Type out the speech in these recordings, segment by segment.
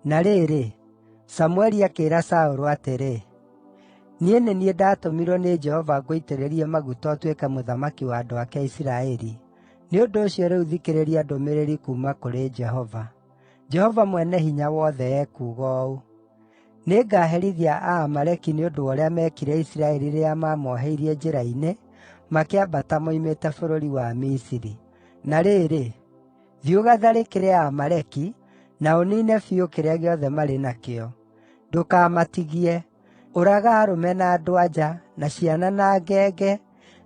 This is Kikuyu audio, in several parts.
Na rĩrĩ, Samũeli akĩĩra Saũlũ atĩrĩ, “Niĩ nĩ niĩ ndatũmirwo nĩ Jehova ngũitĩrĩrie maguta ũtuĩke mũthamaki wa andũ ake a Isiraeli; nĩ ũndũ ũcio rĩu thikĩrĩria ndũmĩrĩri kuuma kũrĩ Jehova. Jehova Mwene-Hinya-Wothe ekuuga ũũ: Nĩngaherithia Aamaleki nĩ ũndũ wa ũrĩa meekire Isiraeli rĩrĩa maamoheirie njĩra-inĩ makĩambata moimĩte bũrũri wa Misiri. Na rĩrĩ, thiĩ ũgatharĩkĩre Aamaleki, na ũniine biũ kĩrĩa gĩothe marĩ nakĩo. Ndũkamatigie; ũraga arũme na andũ-a-nja, na ciana na ngenge,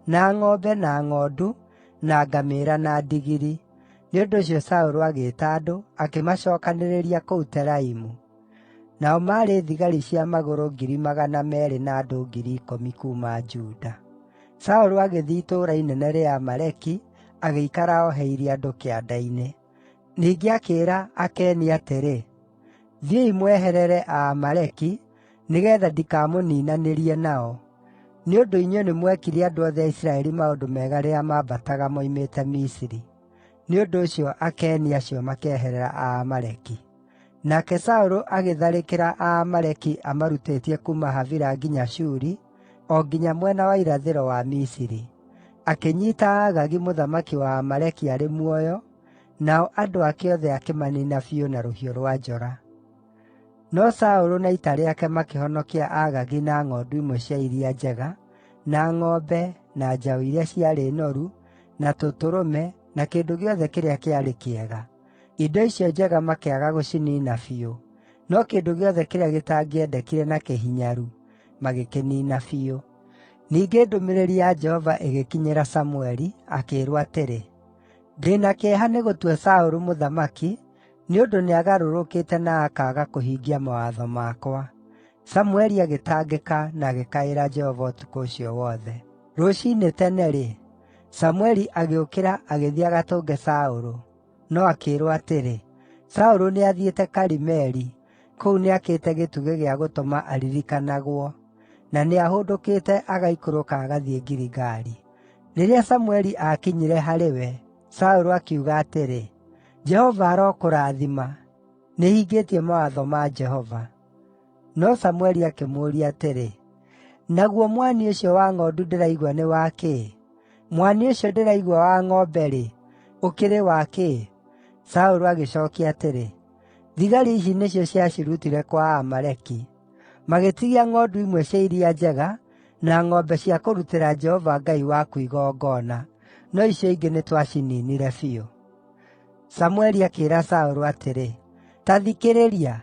na ng'ombe na ng'ondu, na ngamĩĩra na ndigiri.” Nĩ ũndũ ũcio Saũlũ agĩĩta andũ, akĩmacookanĩrĩria kũu Telaimu. Nao maarĩ thigari cia magũrũ 200,000 na andũ 10,000 kuuma Juda. Saũlũ agĩthiĩ itũũra inene rĩa Amaleki, agĩikara oheirie andũ kĩanda-inĩ. Ningĩ akĩĩra Akeni atĩrĩ, “Thiĩi mweherere Aamaleki, nĩgeetha ndikamũniinanĩrie nao; nĩ ũndũ inyuĩ nĩmwekire andũ othe a Isiraeli maũndũ mega rĩrĩa maambataga moimĩte Misiri.” Nĩ ũndũ ũcio Akeni acio makĩeherera Aamaleki. Nake Saũlũ agĩtharĩkĩra Aamaleki amarutĩtie kuuma Havila nginya Shuri, o nginya mwena wa irathĩro wa Misiri. Akĩnyiita Agagi mũthamaki wa Aamaleki arĩ muoyo, nao andũ ake othe akĩmaniina biũ na rũhiũ rwa njora. No Saũlũ na ita rĩake makĩhonokia Agagi na ng'ondu imwe cia iria njega, na ng'ombe, na njaũ iria ciarĩ noru, na tũtũrũme, na kĩndũ gĩothe kĩrĩa kĩarĩ kĩega. Indo icio njega makĩaga gũciniina biũ, no kĩndũ gĩothe kĩrĩa gĩtangĩendekire na kĩhinyaru magĩkĩniina biũ. Ningĩ ndũmĩrĩri ya Jehova ĩgĩkinyĩra Samũeli, akĩĩrwo atĩrĩ, “Ndĩ na kĩeha nĩ gũtua Saũlũ mũthamaki, nĩ ũndũ nĩagarũrũkĩte na akaaga kũhingia mawatho makwa.” Samũeli agĩtangĩka na agĩkaĩra Jehova ũtukũ ũcio wothe. Rũciinĩ tene-rĩ, Samũeli agĩũkĩra agĩthiĩ agatũnge Saũlũ, no akĩĩrwo atĩrĩ, “Saũlũ nĩathiĩte Karimeli, kũu nĩakĩte gĩtugĩ gĩa gũtũma aririkanagwo, na nĩahũndũkĩte agaikũrũka agathiĩ Giligali.” Rĩrĩa Samũeli aakinyire harĩ we, Saũlũ akiuga atĩrĩ, “Jehova arokũrathima! Nĩhingĩtie mawatho ma Jehova.” No Samũeli akĩmũũria atĩrĩ, “Naguo mwanio ũcio wa ng'ondu ndĩraigua nĩ wa kĩĩ? Mwanio ũcio ndĩraigua wa ng'ombe-rĩ, ũkĩrĩ wa kĩĩ?” Saũlũ agĩcookia atĩrĩ, “Thigari ici nĩcio ciacirutire kwa Aamaleki. Magĩtigia ng'ondu imwe cia iria njega na ng'ombe cia kũrutĩra Jehova Ngai waku igongona, no icio ingĩ nĩtwaciniinire biũ.” Samũeli akĩĩra Saũlũ atĩrĩ, “Ta thikĩrĩria!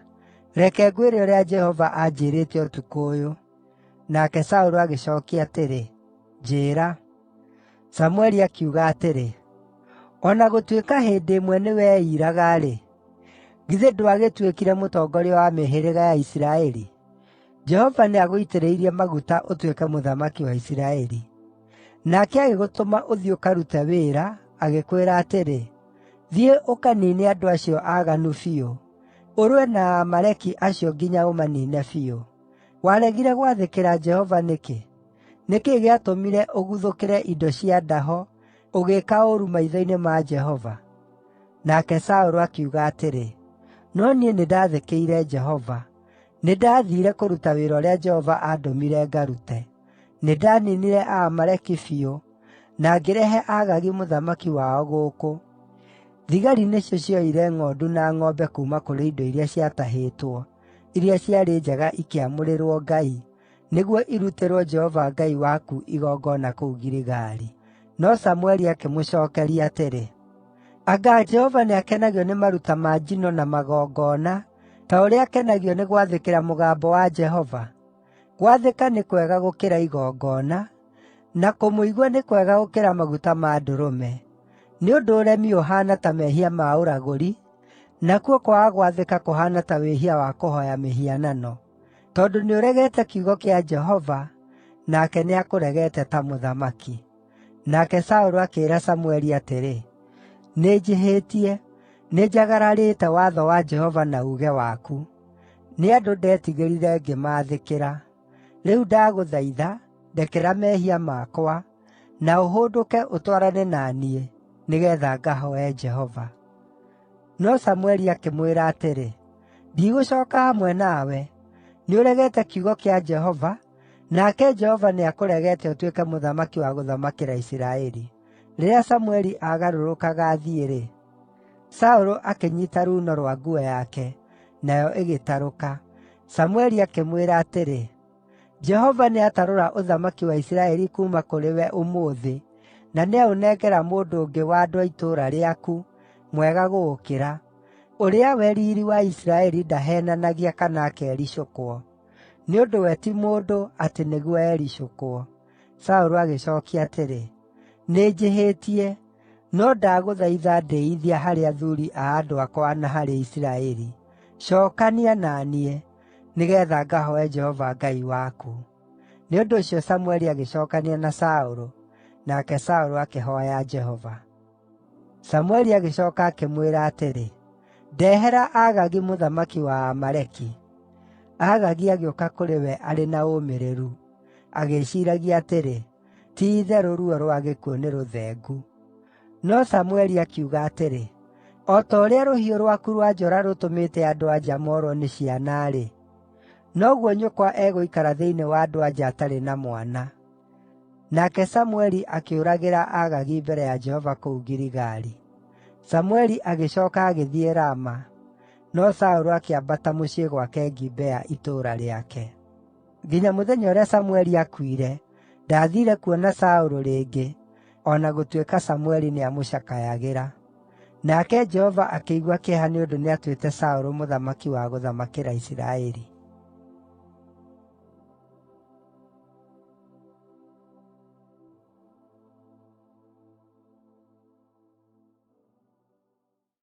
Reke ngwĩre ũrĩa Jehova anjĩĩrĩte ũtukũ ũyũ.” Nake Saũlũ agĩcookia atĩrĩ, “Njĩĩra.” Samũeli akiuga atĩrĩ, “O na gũtuĩka hĩndĩ ĩmwe nĩweiiraga-rĩ, githĩ ndwagĩtuĩkire mũtongoria wa mĩhĩrĩga ya Isiraeli? Jehova nĩagũitĩrĩirie maguta ũtuĩke mũthamaki wa Isiraeli. Nake agĩgũtũma ũthiĩ ũkarute wĩra, agĩkwĩra atĩrĩ, ‘Thiĩ ũkaniine andũ acio aaganu biũ; ũrũe na Aamaleki acio nginya ũmaniine biũ.’ Waregire gwathĩkĩra Jehova nĩkĩ? Nĩ kĩĩ gĩatũmire ũguthũkĩre indo cia ndaho, ũgĩĩka ũũru maitho-inĩ ma Jehova?” Nake Saũlũ akiuga atĩrĩ, “No niĩ nĩndathĩkĩire Jehova. Nĩndathiire kũruta wĩra ũrĩa Jehova aandũmire ngarute. Nĩndaniinire Aamaleki biũ, na ngĩrehe Agagi mũthamaki wao gũkũ. Thigari nĩcio cioire ng'ondu na ng'ombe kuuma kũrĩ indo iria ciatahĩtwo, iria ciarĩ njega ikĩamũrĩrwo Ngai, nĩguo irutĩrwo Jehova Ngai waku igongona kũu Giligali.” No Samũeli akĩmũcookeria atĩrĩ, “Anga Jehova nĩakenagio nĩ maruta ma njino na magongona, ta ũrĩa akenagio nĩ gwathĩkĩra mũgambo wa Jehova? Gwathĩka nĩ kwega gũkĩra igongona, na kũmũigua nĩ kwega gũkĩra maguta ma ndũrũme. Nĩ ũndũ ũremi ũhaana ta mehia ma ũragũri, nakuo kwaga gwathĩka kũhaana ta wĩhia wa kũhooya mĩhianano. Tondũ nĩũregete kiugo kĩa Jehova, nake nĩakũregete ta mũthamaki.” Nake Saũlũ akĩĩra Samũeli atĩrĩ, “Nĩnjĩhĩtie. Nĩnjagararĩte watho wa Jehova na uuge waku. Nĩ andũ ndetigĩrire ngĩmaathĩkĩra. Rĩu ndagũthaitha, ndekera mehia makwa, na ũhũndũke ũtwarane na niĩ, nĩgeetha ngahooe Jehova.” No Samũeli akĩmwĩra atĩrĩ, “Ndigũcooka hamwe nawe. Nĩũregete kiugo kĩa Jehova, nake Jehova nĩakũregete ũtuĩke mũthamaki wa gũthamakĩra Isiraeli!” Rĩrĩa Samũeli aagarũrũkaga athiĩ-rĩ, Saũlũ akĩnyiita ruuno rwa nguo yake, nayo ĩgĩtarũka. Samũeli akĩmwĩra atĩrĩ, “Jehova nĩatarũra ũthamaki wa Isiraeli kuuma kũrĩ we ũmũthĩ na nĩaũnengera mũndũ ũngĩ wa andũ a itũũra rĩaku, mwega gũgũkĩra, ũrĩa we riiri wa Isiraeli ndaheenanagia kana akericũkwo. Nĩ ũndũ we ti mũndũ, atĩ nĩguo ericũkwo.” Saũlũ agĩcookia atĩrĩ, “Nĩnjĩhĩtie. No ndagũthaitha ndĩĩithia harĩ athuuri a andũ akwa na harĩ Isiraeli. Cookania na niĩ, nĩgeetha ngahooe Jehova Ngai waku.” Nĩ ũndũ ũcio Samũeli agĩcookania na Saũlũ, nake Saũlũ akĩhooya Jehova. Samũeli agĩcooka akĩmwĩra atĩrĩ, “Ndehera Agagi mũthamaki wa Aamaleki.” Agagi agĩũka kũrĩ we arĩ na ũmĩrĩru, agĩĩciiragia atĩrĩ, “Ti-itherũ ruo rwa gĩkuũ nĩrũthengu.” No Samũeli akiuga atĩrĩ, “O ta ũrĩa rũhiũ rwaku rwa njora rũtũmĩte andũ-a-nja moorwo nĩ ciana-rĩ, noguo nyũkwa egũikara thĩinĩ wa andũ-a-nja atarĩ na mwana.” Nake Samũeli akĩũragĩra Agagi mbere ya Jehova kũu Giligali. Samũeli agĩcooka agĩthiĩ Rama, no Saũlũ akĩambata mũciĩ gwake Gibea itũũra rĩake. Nginya mũthenya ũrĩa Samũeli aakuire, ndaathiire kuona Saũlũ rĩngĩ, o na gũtuĩka Samũeli nĩamũcakayagĩra. Nake Jehova akĩigua kĩeha nĩ ũndũ nĩatuĩte Saũlũ mũthamaki wa gũthamakĩra Isiraeli.